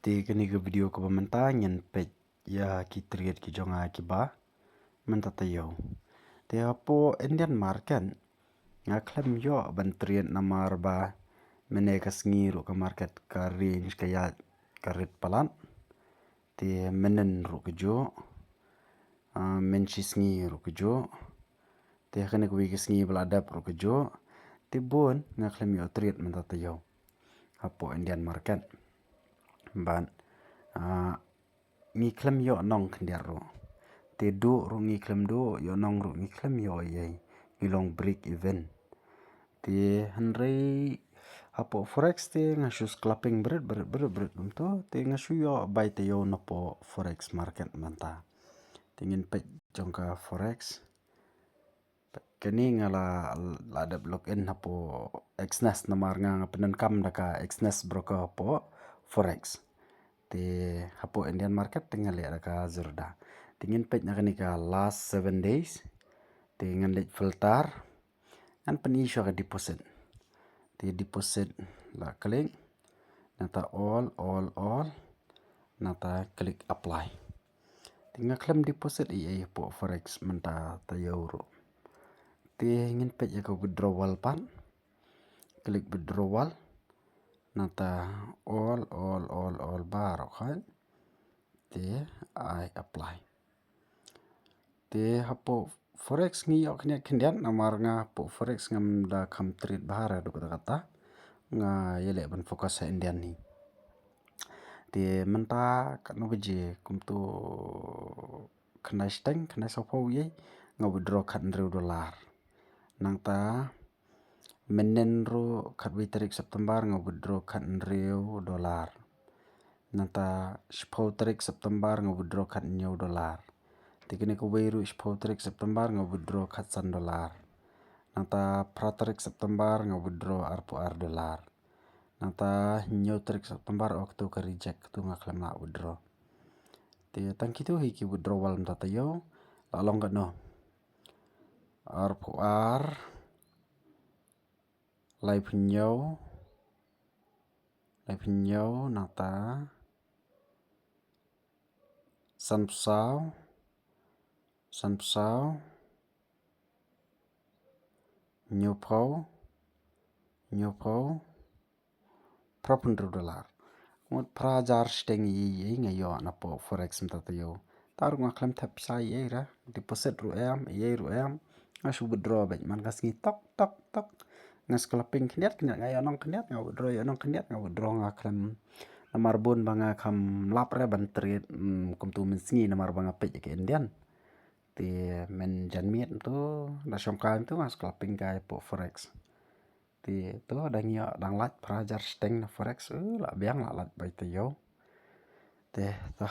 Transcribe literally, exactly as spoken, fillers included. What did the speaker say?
Te kane ka video kaba mynta ngin peit ïa ki trade ki jong nga kiba mynta taïew. Te hapoh Indian market nga khlem ïoh ban trade namar ba mynne ka sngi ruh ka market ka range ka ïaid ka rit palat. Te mynnin ruh kajuh, ah, mynshi sngi ruh kajuh. Te ha kane kawei ka sngi ba la dep ruh kajuh. Te bun nga khlem ïoh trade mynta taïew hapoh Indian market. Bad, ah, ngi khlem ïoh nong khyndiat ruh. Te duh ruh ngi khlem duh, ïoh nong ruh ngi khlem ïoh ei ei. Ngi long break even. Te hynrei hapoh forex te nga shu scalping bret bret bret bret kumto. Te nga shu ïoh bai taïew napoh forex market mynta. Te ngin peit jong ka forex. Kane nga la, la dep log in hapoh Exness namar nga nga pyndonkam da ka Exness broker hapoh forex. Te hapoh Indian market te nga leh da ka Zerodha. Te ngin peit na kane ka last seven days. Te ngan leit filter. Ngan pyni shuwa ka deposit. Te deposit la click. Nangta all, all, all. Nangta click apply. Te nga khlem deposit ei ei hapoh forex mynta taïew ruh. Te ngin peit ïa ka withdrawal pat. Click withdrawal. Nangta all, all, all, all baroh khoit. Te ai apply. Te hapoh forex ngi ïoh khyndiat khyndiat namar nga hapoh forex ngam da kham trade bha haduh katta katta. Nga ïaleh ban focus ha Indian hi. Te mynta katno baje kumto khyndai shiteng, khyndai sawphew ei ei, nga withdraw khathynriew dollar. Nangta mynnin ruh khatwei tarik September nga withdraw khathynriew dollar. Nangta shiphew tarik September nga withdraw khathynñiew dollar. Te kane kawei ruh shiphew tarik September nga withdraw khatsan dollar. Nangta phra tarik September nga withdraw arphew ar dollar. Nangta hynñiew tarik September, oh, katu ka reject, katu nga khlem lah withdraw. Te tang kitu hi ki withdrawal mynta taïew. La long katno? Arphew ar, laiphew hynñiew, laiphew hynñiew, nangta sanphew saw, sanphew saw, hynñiewphew, hynñiewphew, phraphew hynriew dollar. Mut phra hajar shiteng ei ei nga ïoh napoh forex mynta taïew. Te ruh nga khlem thep pisa ei ei ruh. Deposit ruh em, ei ei ruh em. Nga shu withdraw beit man ka sngi tok, tok, tok. Nga scalping khyndiat, khyndiat nga ïoh nong khyndiat, nga withdraw ïoh nong khyndiat, nga withdraw nga khlem. Namar bun ba nga kham lap ruh ban trade, mm, kumtu mynsngi namar ba nga peit ïa ka Indian. Te mynjan miet mynta, da shongkai mynta nga scalping kai hapoh forex. Te to dang ïoh, dang lait phra hajar shiteng na forex, eh, la biang la lait bai taïew. Te to.